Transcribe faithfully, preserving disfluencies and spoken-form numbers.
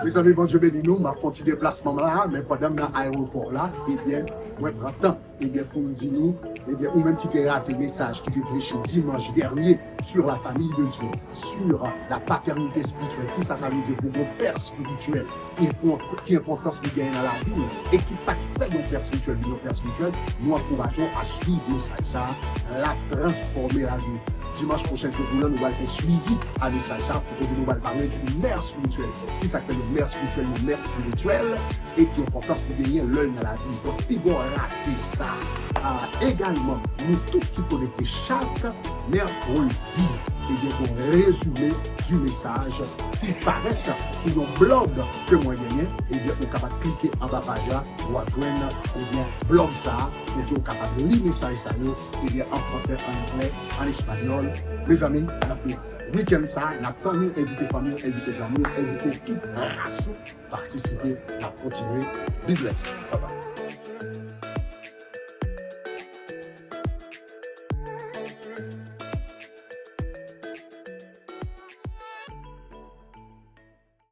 Mezanmi, Bondye beni nou. M ap fè yon ti deplasman la, men pandan m nan ayewopò la, ebyen, mwen pran tan, ebyen, pou m di nou, ebyen, ou menm ki te rate mesaj ki te preche dimanch dènye sur la famille de Dieu, sur la paternité spirituelle, kisa sa vle di pou yon pè spirityèl, ki enpò-, ki enpòtans li genyen nan lavi nou, e kisa k fè yon pè spirityèl vin yon pè spirityèl, nou ankouraje w a swiv mesaj sa, l ap transfòme lavi w. Dimanch pwochen ke pou la, nou pral fè swivi a mesaj sa, pou kote nou pral pale di mè spirityèl. Kisa k fè yon mè spirityèl, yon mè spirityèl, e ki enpòtans li genyen lè l nan lavi nou. Donk, piga w rate sa. Ah, egalman, nou tout ki konekte chak mèkredi, ebyen, gon rezime di mesaj ki parèt sou yon blòg ke mwen genyen, ebyen, ou kapab klike anba paj la, w ap jwenn, ebyen, blòg sa, kote ou kapab li mesaj sa yo, ebyen, an fransè, an anglè, an espanyòl. Mezanmi, n ap viv wikenn sa, n ap tann nou, envite fanmi w, envite zanmi w, envite tout ras ou, patisipe, n ap kontinye. Be blessed. Bye bye.